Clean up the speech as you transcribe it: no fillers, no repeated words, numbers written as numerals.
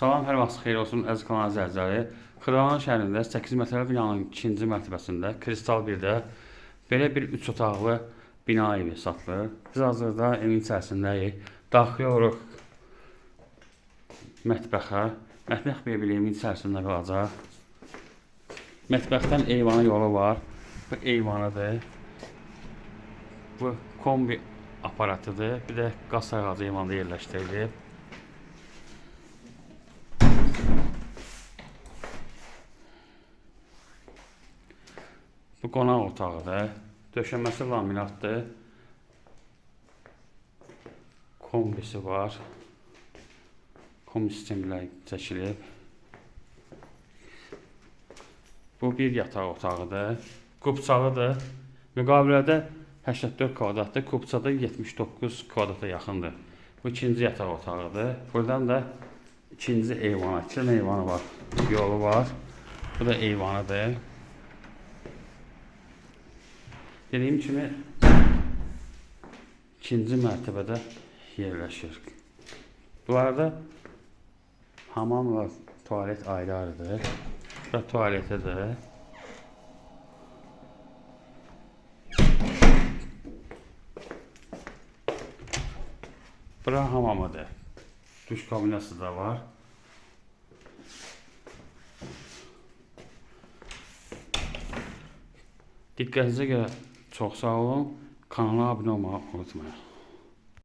Salam, hər vaxt xeyir olsun əziz kanal izləyiciləri. Xırdalan şəhərində 8 mərtəbəli binanın ikinci mərtəbəsində Kristal 1-də belə bir 3 otaqlı bina evi satılır. Biz hazırda evin içərisindəyik. Daxil oluruq mətbəxə. Mətbəx mebeli evin içərisində qalacaq. Mətbəxdən eyvana yolu var. Bu eyvanıdır. Bu kombi aparatıdır. Bir də qaz sayğacı eyvanda yerləşdirilib. Bu qonaq otağıdır. Döşəməsi laminatdır. Kombisi var. Kombi sistemi ilə çəkilib. Bu bir yataq otağıdır. Kupçalıdır. Müqavilədə 84 kvadratdır. Kupçada 79 kvadrata yaxındır. Bu ikinci yataq otağıdır. Buradan da ikinci eyvana, iki dənə eyvanı var. Yolu var. Bu da eyvanıdır. Dediyim kimi ikinci mərtəbədə yerləşir. Bu arada hamamla tualet ayrı-ayrıdır. Bura tualetidir. Bura hamamıdır. Duş kabinası da var. Diqqətinizə görə çox sağ olun. Kanala abunə olmağı unutmayın.